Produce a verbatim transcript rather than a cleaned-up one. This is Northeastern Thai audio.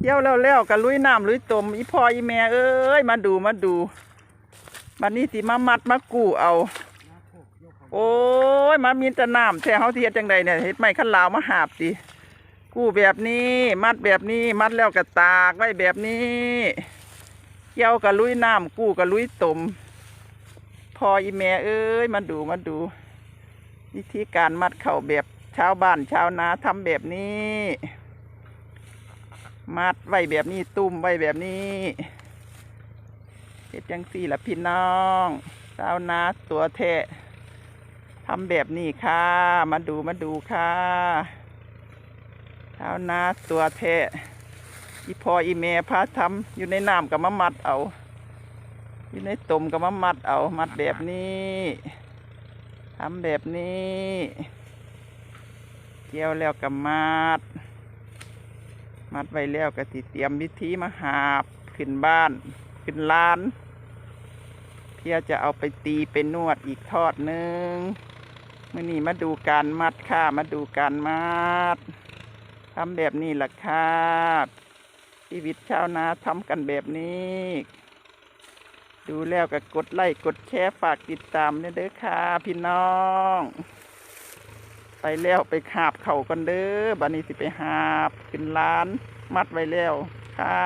เกี่ยวแล้วแล้วก็ลุยน้ำลุยตม อีพ่ออีแม่เอ้ย มาดูมาดู บัดนี้สิมามัดมากู้เอา โอ้ย มามีแต่น้ำแท้ เฮาสิเฮ็ดจั่งใดเนี่ย เฮ็ดไม้คันลาวมาหาบติ กู้แบบนี้ มัดแบบนี้ มัดแล้วก็ตากไว้แบบนี้ เกี่ยวก็ลุยน้ำ กู้ก็ลุยตม พ่ออีแม่เอ้ย มาดูมาดู วิธีการมัดข้าวแบบชาวบ้านชาวนาทำแบบนี้ มัดไว้แบบนี้ ตุ้มไว้แบบนี้ เฮ็ดจั่งซี้ล่ะพี่น้อง ชาวนาตัวแท้ ทำแบบนี้ค่ะ มาดูมาดูค่ะ ชาวนาตัวแท้ อีพ่ออีแม่พาทำ อยู่ในน้ำก็มามัดเอา อยู่ในตมก็มามัดเอา มัดแบบนี้ ทำแบบนี้ เกี่ยวแล้วก็มัด มัดไว้แล้วก็สิเตรียมวิธีมาหาบขึ้นบ้าน ขึ้นลาน เพื่อจะเอาไปตีไปนวดอีกทอดหนึ่ง มื้อนี้มาดูการมัดค่ะ มาดูการมัด ทำแบบนี้ล่ะค่ะ ชีวิตชาวนาทำกันแบบนี้ ดูแล้วก็กดไลค์กดแชร์ฝากติดตามเด้อค่ะพี่น้อง ไปแล้วไปหาบข้าวก่อนเด้อ บัดนี้สิไปหาบขึ้นลาน มัดไว้แล้วค่ะ